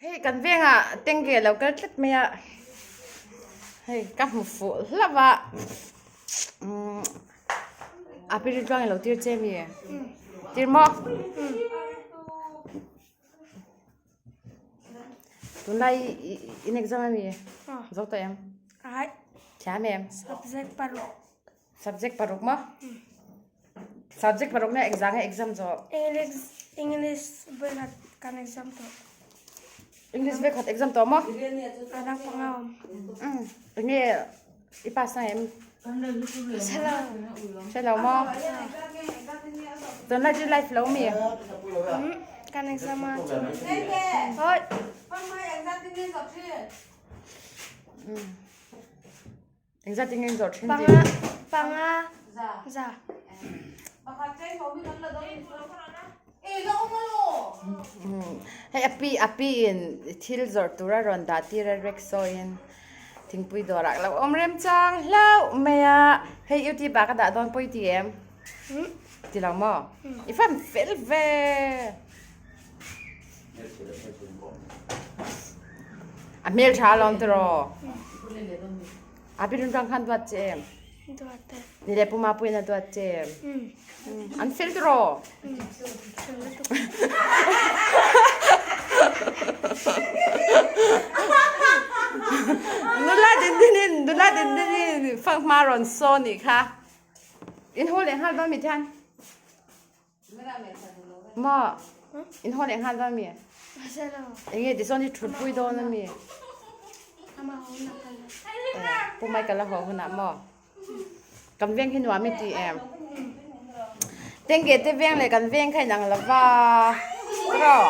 Hei kan vengah tengge lo kal tlat mai a, hei ka hmu fuh hlauh a, umm a pi rin tluang ilo tir che mi? Tir maw? Tunlai in exam ami? Zo tawh em? Thiam em? Subject paruk. Subject paruk maw? Subject paruk na exam nge exam zawh? English English vekhat kan exam tawh. English vekhat exam tawh maw? A dang panga awm. Um enge i pass na em? Hre lo. Hre lo maw? Tunlai chu life lo mi? Kan exam a chu. Oi. Engzat in nge zawrh thin tih? Panga, panga, za. Hei a pi a pi in thil zawrh tur a rawn dah tir a rickshaw in thingpui dawrah a lo awm rem chang hlauh mai a, hei youtube ah ka dah dawn pawi ti em? Ti lo maw? I fan fel ve. A hmel tha alawm tiraw? A pi rinrang khan duat che em? Duat e. Ni le puma puin a duat che em? An fel tiraw? Fel lutuk. Nula din dinin, nula din dinin fanghma rawn saw nih kha. In haw leh nghal dawn mi thian? Maw in haw leh nghal dawn mi? Enge tichuan i thut pui dawn a mi? Pu Michael a haw hunah maw? Kan veng hi nuam i ti em? Tengge te veng leh kan veng kha inang lo va tiraw?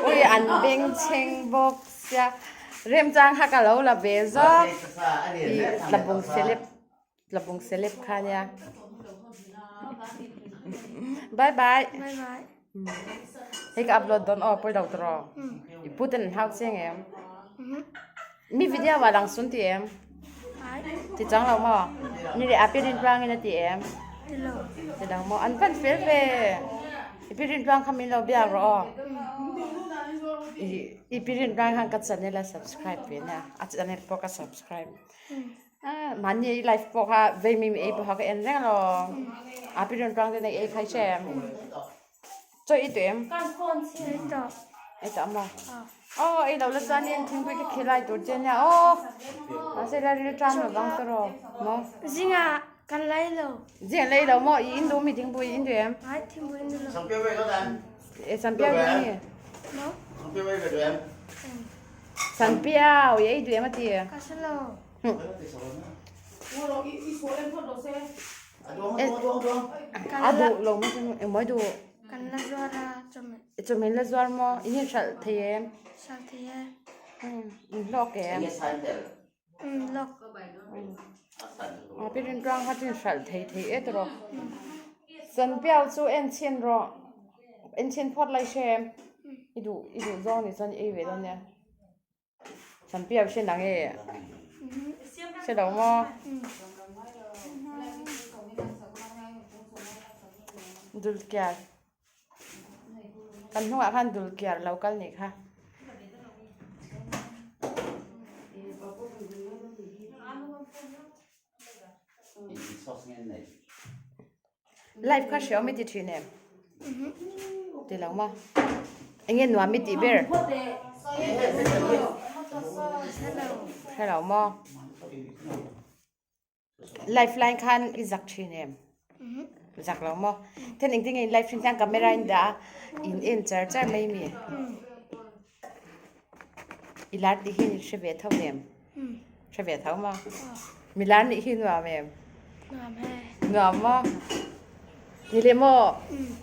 Ui an beng chheng bawk sia remchang kha ka lo la ve zawk i tlabung celeb. Tlabung celeb kha nia. Bye bye. Bye bye. Hei ka upload dawn aw pawi lo tiraw. I pu ten an hau chiang em? Mi video ah lang sun ti em? Ti chang lo maw? Ni leh a pi rin tluang in a ti em? Ti lo. Ti lo maw? An van fel ve. I pi rin tluang kha min lo biak rawh aw. I pi rin tluang khan ka channel a subscribe ve nia. A channel pawh ka subscribe. Mahni i life pawh kha vei mi mi ei pawh kha ka en reng alawm. A pi rawn tluang ten ei khai che em? Chaw i tui em? Ei tawh. Ei tawh maw? Aw ei lo la chuanin thingpui ka khilai tur che nia aw. Mahse la ril ṭam lo vang tawh maw? Zingah kan lei lo. Zingah lei lo maw? I in duh mi thingpui i in duh em? Ai thingpui in duh lo. E sanpiau duh mi? Maw? Sanpiau i ei duh em a ti? Ka hre lo. A duh lo maw chu engmaw i duh? Kan la zuar a chawhmeh. Chawhmeh in la zuar maw? In hi hralh thei em? Hralh thei e. In hlawk em? Hlawk. A pi rin tluang kha chu in hralh thei thei e tiraw. Sanpiau chu en chhin rawh. En chhin phawt lai hre em? I duh i duh zawng nih chuan i ei ve dawn nia. Sanpiau hre nang e. Hre lo maw? Dulkiar. Kan hnungah khan dulkiar lo kal nih kha. Life kha hriau mi ti thin em? Ti lo maw? Enge nuam mi tih ber? Hre lo maw? Life line khan i zak thin em? Zak lo maw? Then engtin nge in live thin hian camera in dah a, in en char char mai mi? I lar tih hi in hre ve tho em? Hre ve tho maw? Mi lar nih hi nuam em? Nuam he. Nuam maw? Ni leh maw?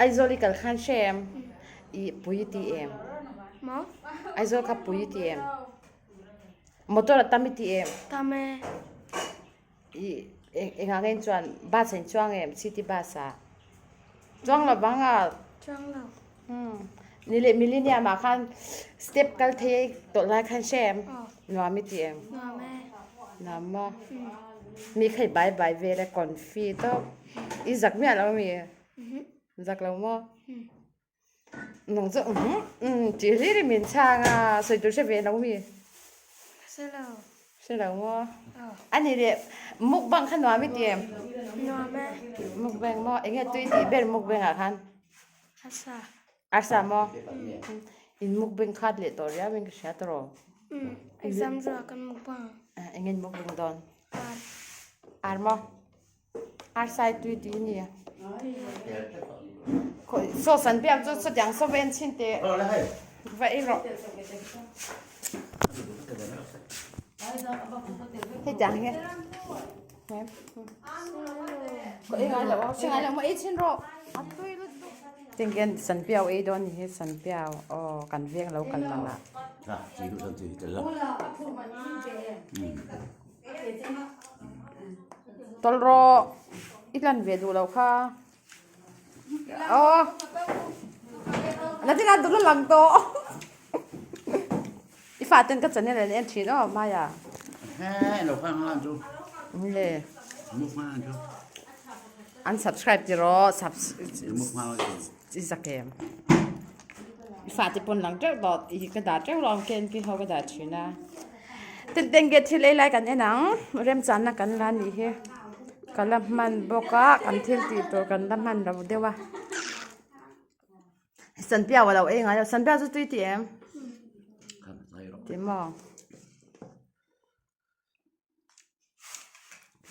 Aizawl i kal khan hre em? I pui i ti em? Maw? Aizawl kha pui i ti em? Motor a tam i ti em? Tam e. I engah nge in chuan bus ah in chuang em? City bus ah? Chuang lo vang a? Chuang lo. Ni leh Millennium ah khan step kal thei ei tawh lai khan hre em? Nuam i ti em? Nuam e. Nuam maw? Mi kha i bai bai vel e confi tawp. I zak miah lo mi? Zak lo maw? Nang chu umm umm tih hlir i min chhang a, sawi tur hre ve lo mi? Hre lo. Hre lo maw? A ni leh mukbang kha nuam i ti em? Nuam e. Mukbang maw? Eng nge tui tih ber mukbang ah khan? Arsa. Arsa maw? In mukbang khat leh tawh riau in ka hria tawh. Umm exam zawh ah kan mukbang. Eng nge in mukbang dawn? Ar. Ar maw? Arsai tui tui nia. Saw san piak chu chutiang saw ven chhin teh. Va ei rawh. Hei tiang hi. Ko ei ngai lo a, ngai lo mo ei chhin rawh. A tui lutuk. Tingken san piau ei dawn ni hi san piau. Aw kan veng lo kal lang ah. Tawlh rawh i tlan ve duh loh kha aw na tin a dul a lang tawh i fa ten ka channel an en thin aw Maya le an subscribe ti rawh i zak em i fate pawn lang teuh tawh i ka dah teuh lo ang KNP ho ka dah thin a tin tenge thil ei lai kan en ang remchanna kan la nih hi ka la hman bawk a kan thil tih tur kan la hman lo deuh a sanpiau a lo ei ngai lo sanpiau chu tui tih em ti maw.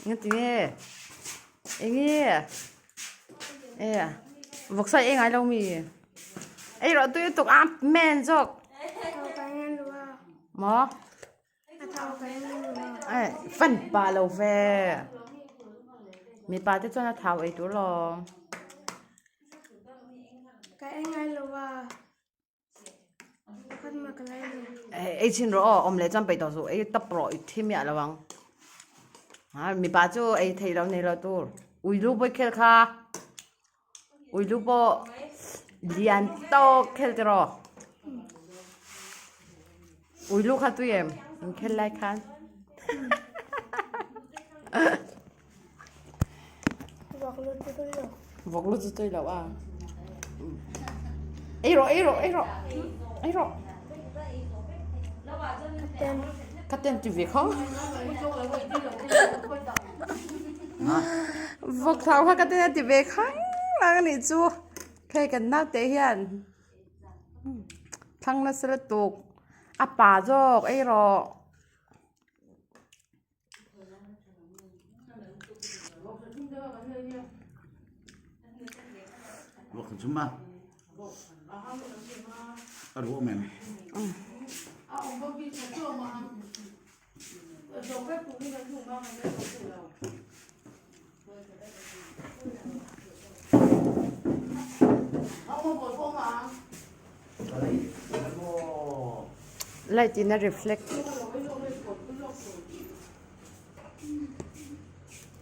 Engati nge? Enge? E vawksa ei ngai lo mi? Ei rawh tui lutuk a men zawk. Maw? E fan pah lo ve. Mipa te chuan a thau ei tur lo. Ka ei ngai lo a. Ei chhin rawh aw, awm leh chuan peih tawh suh, ei tawp rawh i thi miah lo ang. Ha mipa chu ei theih lo nei lo tur. Ui lu pawh i khel kha, ui lu pawh lian tawk khel tiraw. Ui lu kha tui em, in khel lai khan. Vawk lu chu tui lo. Vawk lu chu tui lo a. Ei rawh, ei rawh, ei rawh. Ei rawh. Ka ten. Ka ten ti ve kho. Vawk thau kha ka ten a ti ve khang lang a nih chu. Hei kan naute hian thlang nasa lutuk. A pa zawk ei rawh. Light in a reflect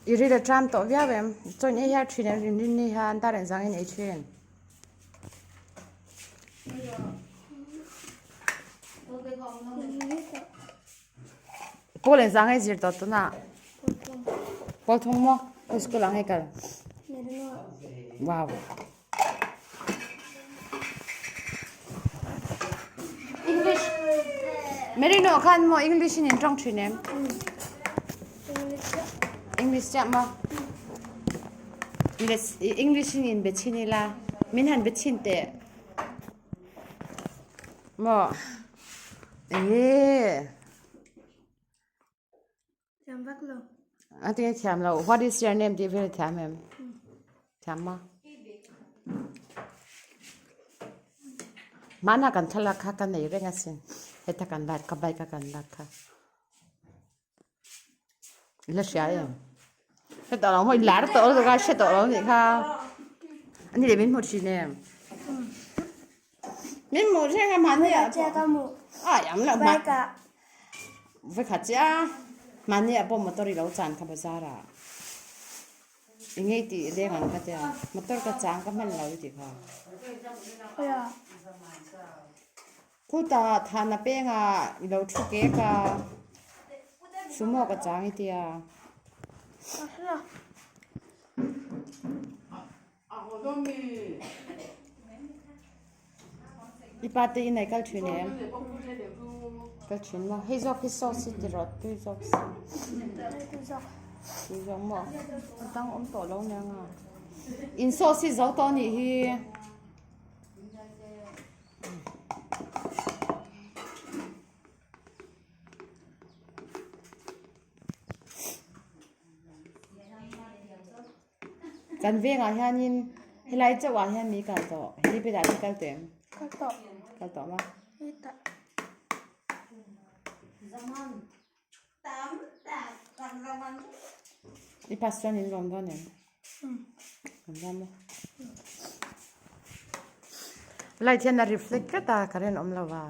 i ril a tram tawh viau em chuan ei hian thin em rin rin ni hian dar engzang in ei thin. Pawl engzang nge zir tawh tunah? Pawl thum maw? Khawi school ah nge kal? Wow. English. Merino khan maw English in in tawng thin em? English chiah maw? English in in be chhin ila. Min han be chhin teh. Maw? Enge? Thiam vak lo. A tinge thiam lo. What is your name tih vel thiam em? Thiam maw? Hmana kan thlalak kha ka nei reng asin. Heta kan lak kha bike a kan lak kha. I la hria em? Hre tawh lo maw? I lar tawh lutuk a, hre tawh lo nih kha. A ni leh min hmu thin em? Min hmuh reng a mahni ah pawh. Ai ang loh hma. Vawikhat chiah mahni ah pawh motor i lo chan kha bazar ah. I ngei tih leng ang ka tia. Motor ka chang ka hman lo i ti kha. Khutah thahna pengah i lo thu kek a, sumo ka chang i tia. I pa te in ai kal thin em? Kal thin maw? Hei zawk hi sauce hi ti rawh tui zawk si. Tui zawk. Tui zawk maw? A dang awm tawh lo nia nga. In sauce hi zo tawh anih hi. Kan vengah hianin helai chauhah hian mi kal tawh helipad ah te kal tawh em? Kal tawh. Kal tawh maw? Hetah. I pass chuan in lawm dawn em? Kan dawn maw? Light hian a reflect tlat a current awm lo va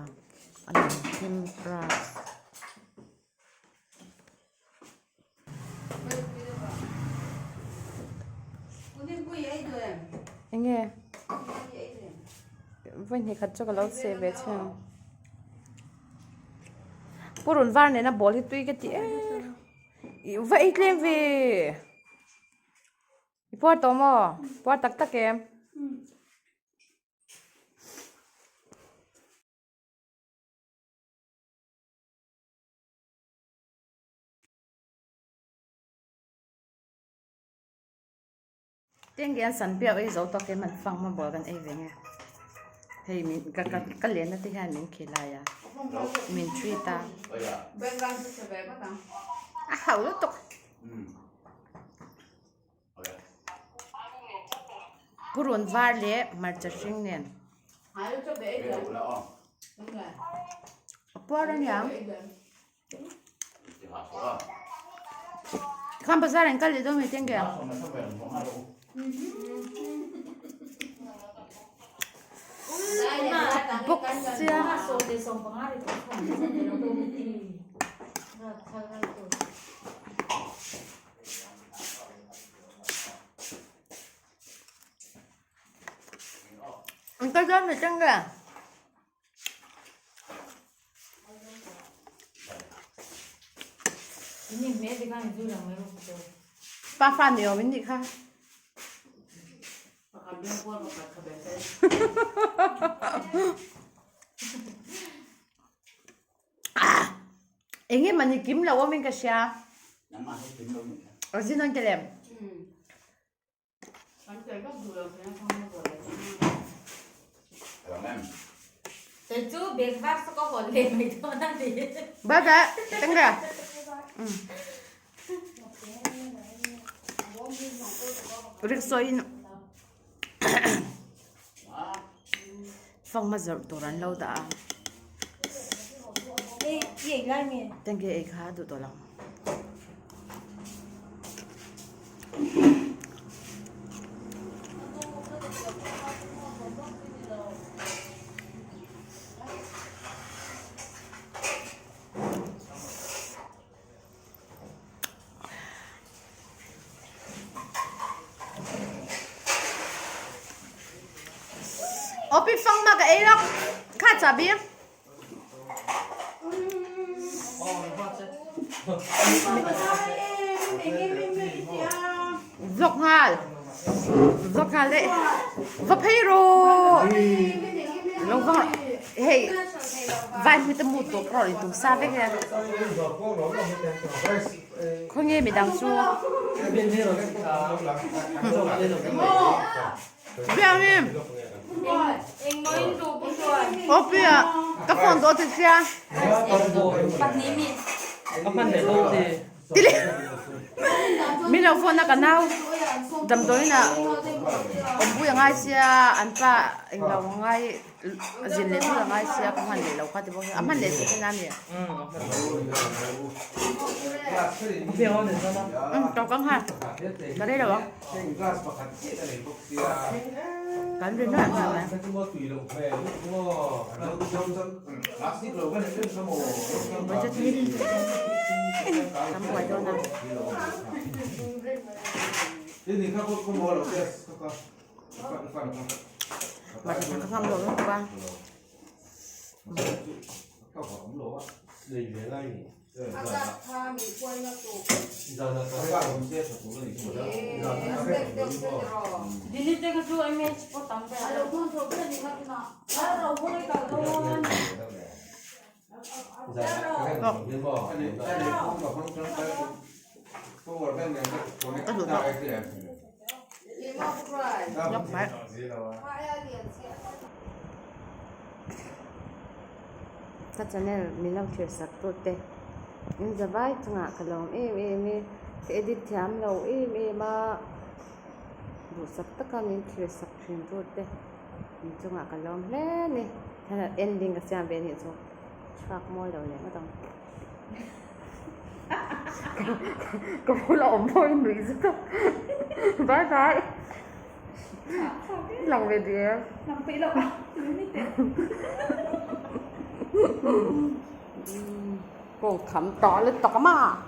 a lang hlim grass. Enge vawi hnih khat chu ka lo cheh ve thin purun var nena ball hi tui ka ti em ih va ei tlem ve i puar tawh maw puar tak tak em. Tengge an san piau ei zo tawk em an fang hma ball kan ei ve nge hei min ka ka ka lenna te hian min khilai a min treat a a hauh lutuk. Purun var leh hmarcha hring nen a puar aniang khan bazar an kal leh dawn mai teng ke bawk sia. An kal dawn mai teng nge? Pa fa ni awm in nih kha. Eng nge mah ni kim lo awmin ka hria. Zin an tel em? Bye bye. Tengre. Rickshaw in Fanghma zawrh tur an lo dah a. Tengge ei kha a duh tawh lo. Opi fang ma ka ei lawk kha chabi. Vlog nghal. Vlog nghal le. Va phei ro. Lo va hei vai hmu te mu tawp rawh in tum sa vek e. Khawnge midang chu. Biangin. Opi ah ka phone dawh ti sia. Tili. Min lo phone a ka nau damdawiin ah awmpui a ngai sia an pa englo a ngai a zin leh thut a ngai sia ka hman leh lo kha ti bawk hian a hman leh thut hian a ni. Umm to ka nghal ka rei lo ang. Kan ri nuaih nuaih mai. Budget ni kan buai dawn a. Mahse ka ngam lo lutuk a. Ka channel min lo thlir sak tu te in za vai chungah ka lawm em em e ka edit thiam lo em em a duhsak taka min thlir sak thin tu te in chungah ka lawm hle a ni ending ka siam ve anih chu chhuak mawi lo leh ngawt ang. Ka bula awm pawh i nuih zet a bye bye lang ve duh em lang peih loh ni teh kawng kham tawh lutuk a maw.